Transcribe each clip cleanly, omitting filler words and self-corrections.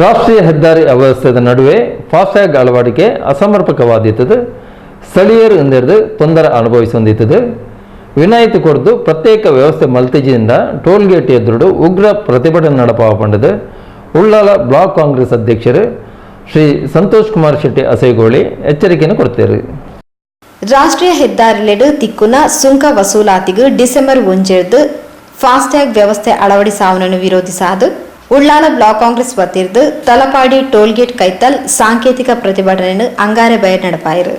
ರಾಷ್ಟ್ರೀಯ ಹೆದ್ದಾರಿ ಅವ್ಯವಸ್ಥೆದ ನಡುವೆ ಫಾಸ್ಟ್ಯಾಗ್ ಅಳವಡಿಕೆ ಅಸಮರ್ಪಕವಾದಿತ್ತದು. ಸ್ಥಳೀಯರು ಇಂದೆರ್ದು ತೊಂದರೆ ಅನುಭವಿಸೊಂದಿತ್ತದು. ವಿನಾಯಿತಿ ಕೊರ್ದು ಪ್ರತ್ಯೇಕ ವ್ಯವಸ್ಥೆ ಮಲ್ತಿಜಿಂದ ಟೋಲ್ ಗೇಟ್ ಎದುರುಡು ಉಗ್ರ ಪ್ರತಿಭಟನೆ ನಡಪಾವ ಪಂಡದು ಉಳ್ಳಾಲ ಬ್ಲಾಕ್ ಕಾಂಗ್ರೆಸ್ ಅಧ್ಯಕ್ಷರು ಶ್ರೀ ಸಂತೋಷ್ ಕುಮಾರ್ ಶೆಟ್ಟಿ ಅಸೈಗೋಳಿ ಎಚ್ಚರಿಕೆಯನ್ನು ಕೊಡ್ತೇವೆ. ರಾಷ್ಟ್ರೀಯ ಹೆದ್ದಾರಿಲೆಡ್ ತಿಕ್ಕುನ ಸುಂಕ ವಸೂಲಾತಿಗ್ ಡಿಸೆಂಬರ್ 1ರ್ದ್ ಫಾಸ್ಟ್ಯಾಗ್ ವ್ಯವಸ್ಥೆ ಅಳವಡಿಸಾವನನ್ನು ವಿರೋಧಿಸಾದು ಉಳ್ಳಾಲ ಬ್ಲಾಕ್ ಕಾಂಗ್ರೆಸ್ ವತಿರ್ದ್ ತಲಪಾಡಿ ಟೋಲ್ಗೇಟ್ ಕೈತಲ್ ಸಾಂಕೇತಿಕ ಪ್ರತಿಭಟನೆಯನ್ನು ಅಂಗಾರೆ ಬಯರ್ ನಡಪಾಯರು.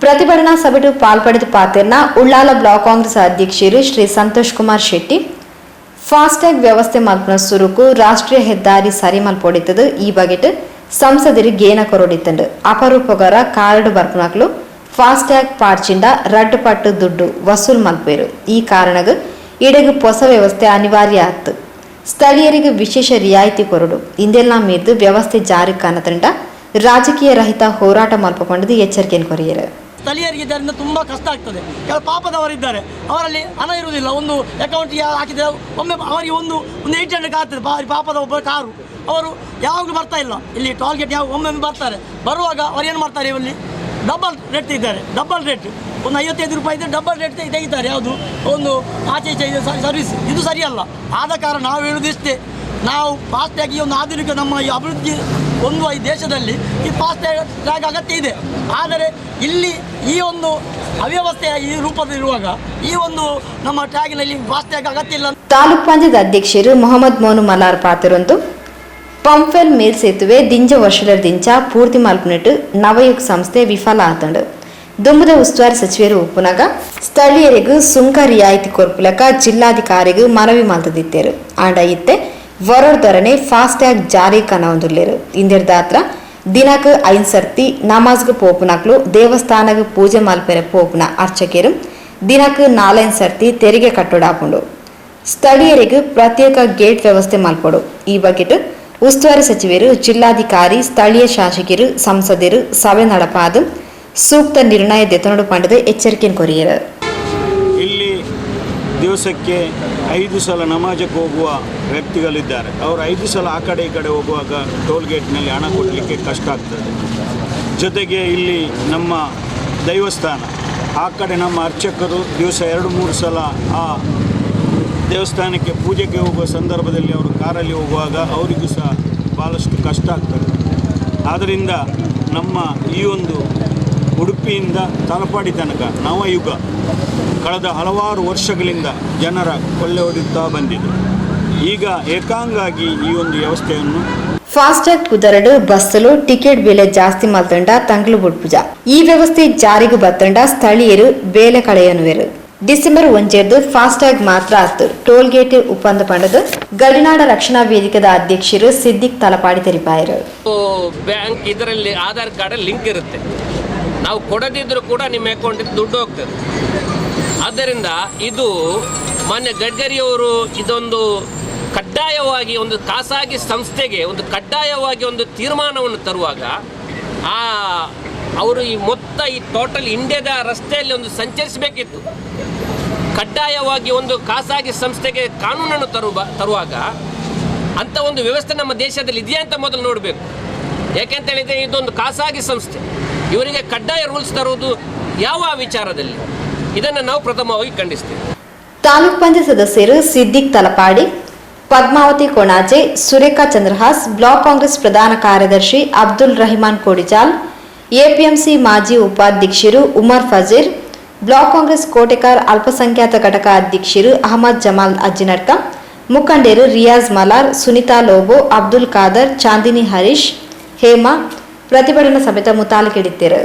ಪ್ರತಿಭಟನಾ ಸಭೆಟು ಪಾಲ್ಪಡೆದು ಪಾತೆರ್ನ ಉಳ್ಳಾಲ ಬ್ಲಾಕ್ ಕಾಂಗ್ರೆಸ್ ಅಧ್ಯಕ್ಷರು ಶ್ರೀ ಸಂತೋಷ್ ಕುಮಾರ್ ಶೆಟ್ಟಿ, ಫಾಸ್ಟ್ಯಾಗ್ ವ್ಯವಸ್ಥೆ ಮಲ್ಪುನ ಸುರುಕು ರಾಷ್ಟ್ರೀಯ ಹೆದ್ದಾರಿ ಸರಿ ಮಲ್ಪೊಡಿತ್ತದು. ಈ ಬಗೆಟ್ ಸಂಸದರು ಗೇನ ಕೊರೊಡಿತ್ತಂಡು. ಅಪರೂಪಗರ ಕಾರಡು ಬರ್ಪುನಕ್ಲು ಫಾಸ್ಟ್ಯಾಗ್ ಪಾಡ್ಚಿಂಡ ರಡ್ಡು ಪಟ್ಟು ದುಡ್ಡು ವಸೂಲ್ ಮಲ್ಪೇರು. ಈ ಕಾರಣಗ್ ಇಡೆಗ್ ಹೊಸ ವ್ಯವಸ್ಥೆ ಅನಿವಾರ್ಯ ಆತ್ತು. ಸ್ಥಳೀಯರಿಗೆ ವಿಶೇಷ ರಿಯಾಯಿತಿ ಕೊರಡು. ಇಂದೆಲ್ಲ ಮೀರ್ದು ವ್ಯವಸ್ಥೆ ಜಾರಿ ಕಾಣತಂಡ ರಾಜಕೀಯ ರಹಿತ ಹೋರಾಟ ಮಲ್ಪಕೊಂಡದು ಎಚ್ಚರಿಕೆಯನ್ನು ಕೊರಿಯರು. ಸ್ಥಳೀಯರಿಗೆ ಇದರಿಂದ ತುಂಬ ಕಷ್ಟ ಆಗ್ತದೆ. ಕೆಲವು ಪಾಪದವರಿದ್ದಾರೆ, ಅವರಲ್ಲಿ ಹಣ ಇರುವುದಿಲ್ಲ. ಒಂದು ಅಕೌಂಟಿಗೆ ಹಾಕಿದರೆ ಒಮ್ಮೆ ಅವರಿಗೆ ಒಂದು ಒಂದು 800 ಆಗ್ತದೆ. ಭಾರಿ ಪಾಪದ ಒಬ್ಬ ಕಾರು, ಅವರು ಯಾವಾಗಲೂ ಬರ್ತಾ ಇಲ್ಲ ಇಲ್ಲಿ ಟೋಲ್ ಗೇಟ್. ಯಾವ ಒಮ್ಮೊಮ್ಮೆ ಬರ್ತಾರೆ. ಬರುವಾಗ ಅವರು ಏನು ಮಾಡ್ತಾರೆ? ಇಲ್ಲಿ ಡಬಲ್ ರೇಟ್ ಇದ್ದಾರೆ. ಡಬಲ್ ರೇಟ್, ಒಂದು 55 ರೂಪಾಯಿ ಇದ್ದರೆ ಡಬಲ್ ರೇಟ್ ತೆಗಿತಾರೆ. ಯಾವುದು ಒಂದು ಆಚೆ ಈಚೆ ಇದು ಸರ್ವಿಸ್, ಇದು ಸರಿಯಲ್ಲ. ಆದ ಕಾರಣ ನಾವು ಹೇಳುವುದಿಷ್ಟೇ, ನಾವು ಫಾಸ್ಟ್ಯಾಗ್ ಈ ಒಂದು ಆಧುನಿಕ ನಮ್ಮ ಈ ಅಭಿವೃದ್ಧಿ ಹೊಂದುವ ಈ ದೇಶದಲ್ಲಿ ಈ ಫಾಸ್ಟ್ಯಾಗ್ ಟ್ಯಾಗ್ ಅಗತ್ಯ ಇದೆ. ಆದರೆ ಇಲ್ಲಿ ಈ ಒಂದು ಅವ್ಯವಸ್ಥೆಯ ಈ ರೂಪದಲ್ಲಿರುವಾಗ ಈ ಒಂದು ನಮ್ಮ ಟ್ಯಾಗಿನಲ್ಲಿ ಫಾಸ್ಟ್ಯಾಗ್ ಅಗತ್ಯ ಇಲ್ಲ. ತಾಲೂಕ್ ಪಂಚಾಯತ್ ಅಧ್ಯಕ್ಷರು ಮೊಹಮ್ಮದ್ ಮೋನು ಮಲಾರ್ ಪಾತೆರೊಂದು, ಪಂಪ್ವೆಲ್ ಮೇಲ್ಸೇತುವೆ ದಿಂಜ ವರ್ಷಲದಿಂಚ ಪೂರ್ತಿ ಮಲ್ಪುನೆಟ್ ನವಯುಗ್ ಸಂಸ್ಥೆ ವಿಫಲ ಆತಂಡು. ದುಂಬುದ ಉಸ್ತುವಾರಿ ಸಚಿವರು ಉಪ್ಪುನಗ ಸ್ಥಳೀಯರಿಗೂ ಸುಂಕ ರಿಯಾಯಿತಿ ಕೊರ್ಪುಲಕ ಜಿಲ್ಲಾಧಿಕಾರಿಗೂ ಮನವಿ ಮಲ್ತದಿತ್ತೇರು. ಆಂಡ ಇತ್ತೆ ವರೋರ್ದೊರನೆ ಫಾಸ್ಟ್ಯಾಗ್ ಜಾರಿ ಕನವೊಂದುಲ್ಲೆರ್. ಇಂದೆರ್ದಾತ್ರ ದಿನಕ್ ಐನ್ ಸರ್ತಿ ನಮಾಜ್ಗ್ ಪೋಪುನಕ್ಲು, ದೇವಸ್ಥಾನಗ್ ಪೂಜೆ ಮಲ್ಪೆರೆ ಪೋಪುನ ಅರ್ಚಕೆರು ದಿನಕ್ ನಾಲೈನ್ ಸರ್ತಿ ತೆರಿಗೆ ಕಟ್ಟೊಡಾಪುಂಡು. ಸ್ಥಳೀಯರಿಗೆ ಪ್ರತ್ಯೇಕ ಗೇಟ್ ವ್ಯವಸ್ಥೆ ಮಲ್ಪೊಡು. ಈ ಬಗೆಟ್ ಉಸ್ತುವಾರಿ ಸಚಿವರು, ಜಿಲ್ಲಾಧಿಕಾರಿ, ಸ್ಥಳೀಯ ಶಾಸಕರು, ಸಂಸದರು ಸಭೆ ನಡಪಾದು ಸೂಕ್ತ ನಿರ್ಣಯ ದೆತೊನೊಡು ಪಂಡದು ಎಚ್ಚರಿಕೆ ಕೊರಿಯರು. ಇಲ್ಲಿ ದಿವಸಕ್ಕೆ ಐದು ಸಲ ನಮಾಜಕ್ಕೆ ಹೋಗುವ ವ್ಯಕ್ತಿಗಳಿದ್ದಾರೆ. ಅವರು ಐದು ಸಲ ಆ ಕಡೆ ಈ ಕಡೆ ಹೋಗುವಾಗ ಟೋಲ್ ಗೇಟ್ನಲ್ಲಿ ಹಣ ಕೊಡಲಿಕ್ಕೆ ಕಷ್ಟ ಆಗ್ತದೆ. ಜೊತೆಗೆ ಇಲ್ಲಿ ನಮ್ಮ ದೈವಸ್ಥಾನ ಆ ಕಡೆ, ನಮ್ಮ ಅರ್ಚಕರು ದಿವಸ ಎರಡು ಮೂರು ಸಲ ಆ ದೇವಸ್ಥಾನಕ್ಕೆ ಪೂಜೆಗೆ ಹೋಗುವ ಸಂದರ್ಭದಲ್ಲಿ ಅವರು ಕಾರಲ್ಲಿ ಹೋಗುವಾಗ ಅವರಿಗೂ ಸಹ ಭಾಳಷ್ಟು ಕಷ್ಟ ಆಗ್ತದೆ. ಆದ್ದರಿಂದ ನಮ್ಮ ಈ ಒಂದು ಉಡುಪಿಯಿಂದ ತಲಪಾಡಿ ತನಕ ನವಯುಗ ಕಳೆದ ಹಲವಾರು ವರ್ಷಗಳಿಂದ ಜನರ ಕೊಳ್ಳೆ ಹೊಡೆಯುತ್ತಾ ಬಂದಿದೆ. ಈಗ ಏಕಾಂಗಾಗಿ ಈ ಒಂದು ವ್ಯವಸ್ಥೆಯನ್ನು ಫಾಸ್ಟ್ಯಾಗ್ ಪುದರಡು ಬಸ್ಸಲು ಟಿಕೆಟ್ ಬೆಲೆ ಜಾಸ್ತಿ ಮಲ್ತಂಡ ತಂಗ್ಲು ಬುಡ್ಪುಜ. ಈ ವ್ಯವಸ್ಥೆ ಜಾರಿಗೆ ಬತ್ತಂಡ ಸ್ಥಳೀಯರು ಬೇಲೆ ಕಳೆಯನುವೆರು. ಡಿಸೆಂಬರ್ 1ರ್ದು ಫಾಸ್ಟ್ಯಾಗ್ ಮಾತ್ರ ಅತ್ತು, ಟೋಲ್ ಗೇಟ್ ಒಪ್ಪಂದ ಪಂಡದು ಗಡಿನಾಡ ರಕ್ಷಣಾ ವೇದಿಕೆದ ಅಧ್ಯಕ್ಷರು ಸಿದ್ದಿಕ್ ತಲಪಾಡಿ ತೆರಿಪಾಯರು. ಬ್ಯಾಂಕ್ ಇದರಲ್ಲಿ ಆಧಾರ್ ಕಾರ್ಡಲ್ಲಿ ಲಿಂಕ್ ಇರುತ್ತೆ. ನಾವು ಕೊಡದಿದ್ದರೂ ಕೂಡ ನಿಮ್ಮ ಅಕೌಂಟಿಂದ ದುಡ್ಡು ಹೋಗ್ತದೆ. ಆದ್ದರಿಂದ ಇದು ಮಾನ್ಯ ಗಡ್ಕರಿಯವರು ಇದೊಂದು ಕಡ್ಡಾಯವಾಗಿ ಒಂದು ಖಾಸಗಿ ಸಂಸ್ಥೆಗೆ ಒಂದು ಕಡ್ಡಾಯವಾಗಿ ಒಂದು ತೀರ್ಮಾನವನ್ನು ತರುವಾಗ ಅವರು ಈ ಮೊತ್ತ ಈ ಟೋಟಲ್ ಇಂಡಿಯಾದ ರಸ್ತೆಯಲ್ಲಿ ಒಂದು ಸಂಚರಿಸಬೇಕಿತ್ತು. ಕಡ್ಡಾಯವಾಗಿ ಒಂದು ಖಾಸಗಿ ಸಂಸ್ಥೆಗೆ ಕಾನೂನನ್ನು ತರುವಾಗ ಅಂಥ ಒಂದು ವ್ಯವಸ್ಥೆ ನಮ್ಮ ದೇಶದಲ್ಲಿ ಇದೆಯಾ ಅಂತ ಮೊದಲು ನೋಡಬೇಕು. ಯಾಕೆಂತ ಹೇಳಿದರೆ, ಇದೊಂದು ಖಾಸಗಿ ಸಂಸ್ಥೆ. ಇವರಿಗೆ ಕಡ್ಡಾಯ ರೂಲ್ಸ್ ತರುವುದು ಯಾವ ವಿಚಾರದಲ್ಲಿ? ಇದನ್ನು ನಾವು ಪ್ರಥಮವಾಗಿ ಖಂಡಿಸ್ತೇವೆ. ತಾಲೂಕ್ ಪಂಚಾಯತ್ ಸದಸ್ಯರು ಸಿದ್ದಿಕ್ ತಲಪಾಡಿ, ಪದ್ಮಾವತಿ ಕೊಣಾಜೆ, ಸುರೇಖಾ ಚಂದ್ರಹಾಸ್, ಬ್ಲಾಕ್ ಕಾಂಗ್ರೆಸ್ ಪ್ರಧಾನ ಕಾರ್ಯದರ್ಶಿ ಅಬ್ದುಲ್ ರಹಿಮಾನ್ ಕೋಡಿಜಾಲ್, ಎಪಿಎಂಸಿ ಮಾಜಿ ಉಪಾಧ್ಯಕ್ಷರು ಉಮರ್ ಫಜೀರ್, ಬ್ಲಾಕ್ ಕಾಂಗ್ರೆಸ್ ಕೋಟೆಕಾರ್ ಅಲ್ಪಸಂಖ್ಯಾತ ಘಟಕ ಅಧ್ಯಕ್ಷರು ಅಹಮದ್ ಜಮಾಲ್ ಅಜ್ಜಿನಡ್ಕ, ಮುಖಂಡರು ರಿಯಾಜ್ ಮಲಾರ್, ಸುನಿತಾ ಲೋಬೋ, ಅಬ್ದುಲ್ ಖಾದರ್, ಚಾಂದಿನಿ ಹರೀಶ್, ಹೇಮಾ ಪ್ರತಿಭಟನಾ ಸಭೆತ ಮುತಾಲಿಕೆಡಿತ್ತೇರು.